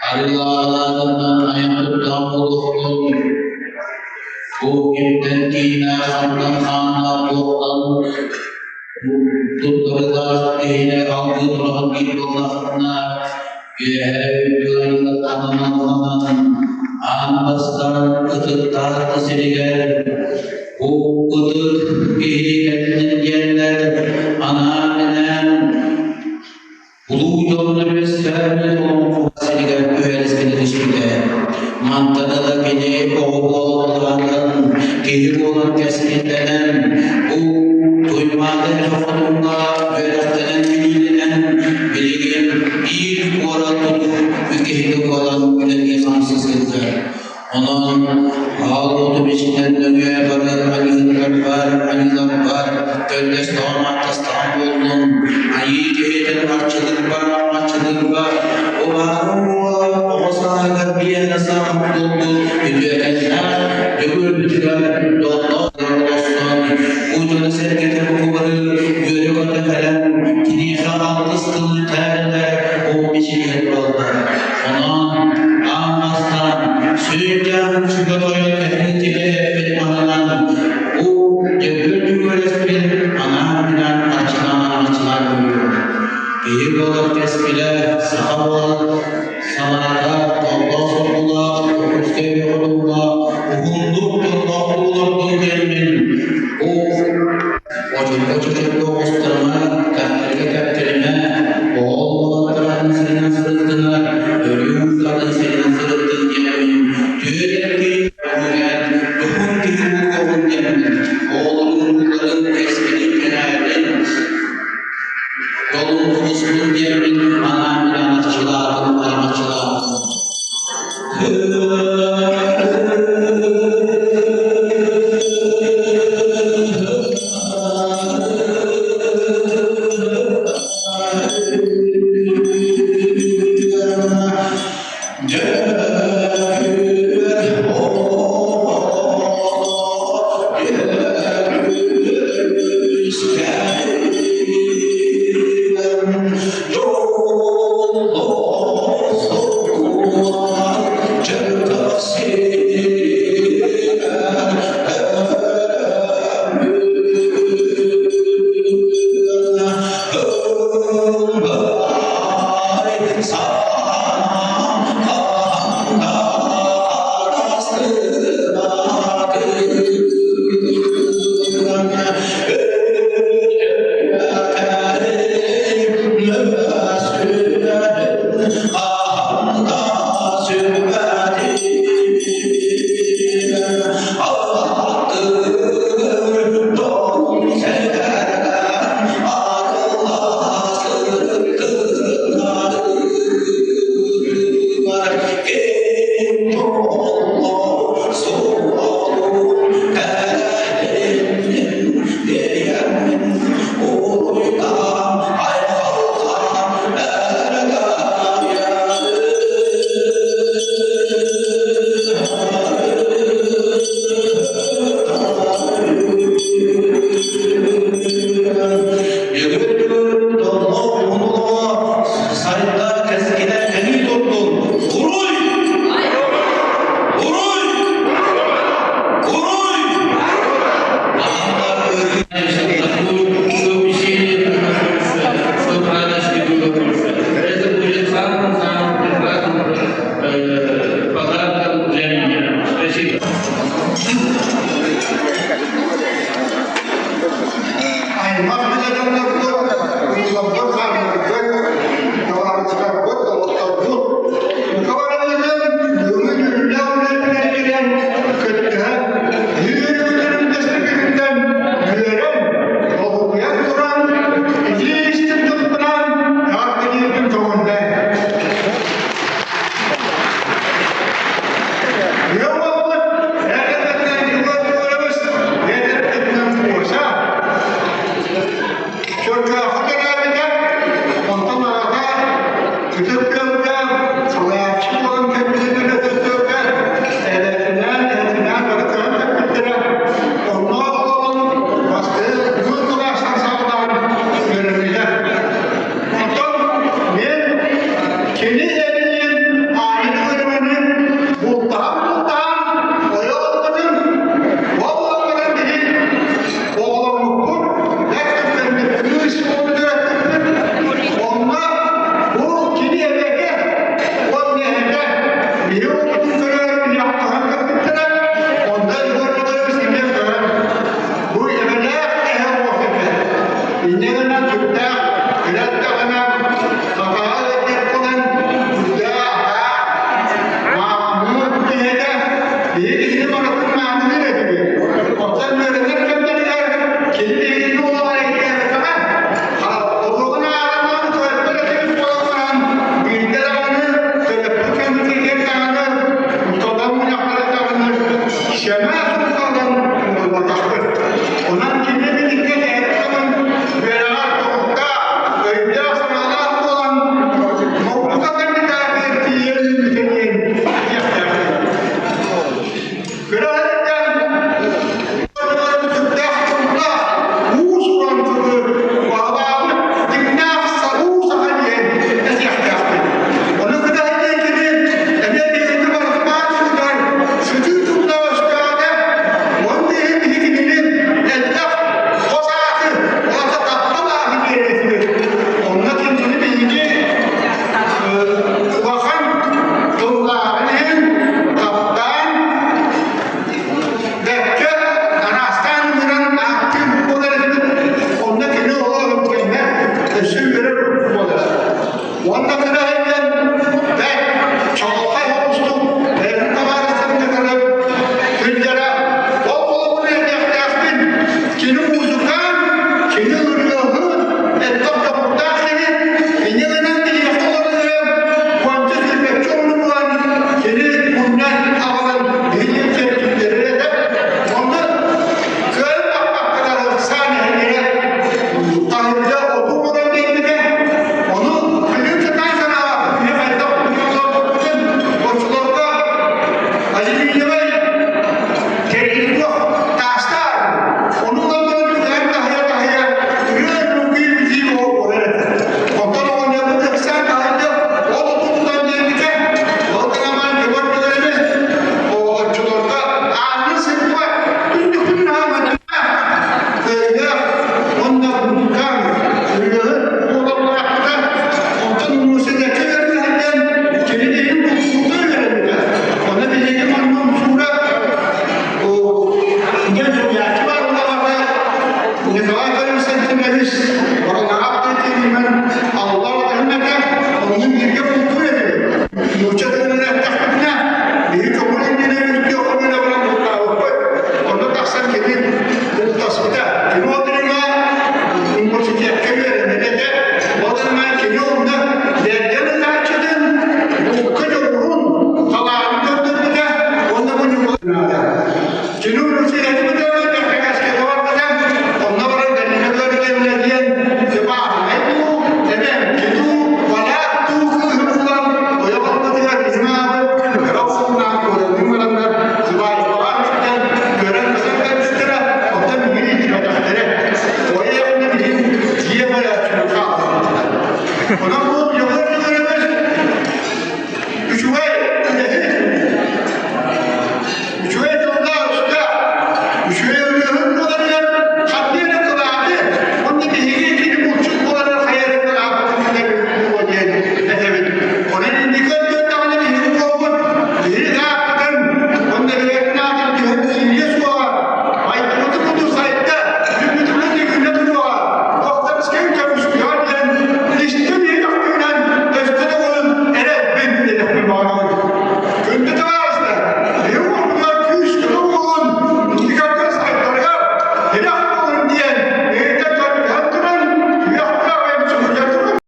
Арыылаалаатынан айан туттаах буолуохтун, бу кимтэн киинэ хантан хааннаах туохтан туттарыылаах киһини алгыы тураҕын биир буоллаххына, үөһээ үрдүк айыллаттан аналланан, аан бастаан ытыктаах сиригэр бу ытык киһи кэллин диэннэр анаан-минээн улуу дьоннор үөскээбит олоҥхо сиригэр түһэриспитэ түспүтэ. Мантан ыла кини оҕо буолан улаатан, киһи буолан кэскиллэнэн, бу Туймаада хотуҥҥа үөрэхтэнэн билиилэнэн, билигин биир куорат тутуу киһитэ буолан үлэлии-хамсыы сылдьар. Онон аал уоту бичитэн нөҥүө бары айыылар бар, айыылар бар, көллөстөҕүн ааттастаҕын буоллун, айыы киһитин арчылыыр бар, арчылыыр бар, убаһа уола оҕо сааһыгар биэһэ сааһын буолбут үтүөкэннээх Дьөгүөрбүтүгэр дьоллоох олорсон, бу дьоно-сэргэтэ бу бары үөрэ-көтө кэлэн, киниэхэ алгыс тылын тээрэлэр бу мичилиһэн тураллар. Онон аан бастаан сүрдээх үчүгэй тойон эһиги эппит маһынан бу дьөгүөр түҥүрэспин анаан-минээн арчылаан-арчылаан көрүөм. Киһи буолар кэскилэ, саха буолар санаата, тордоох соргулаах, көмүскэй бөҕө уһуннук тордоох буолордун диэммин бу Очурга-чочурга оҕустарыма, кэптэргэ-кэптэримэ, оҕол уолаттар сиринэн сырыттынар, өрүү уустарын сиринэн сырыттын диэммин, түөрт эркин үүнэн, дьоһун киһи буолуоҕун диэммин, оҕолорун кэскилин кэнээтин, дьолун тубустун диэммин анаан-минээн арчылаатым, аймаччылаатым. Онон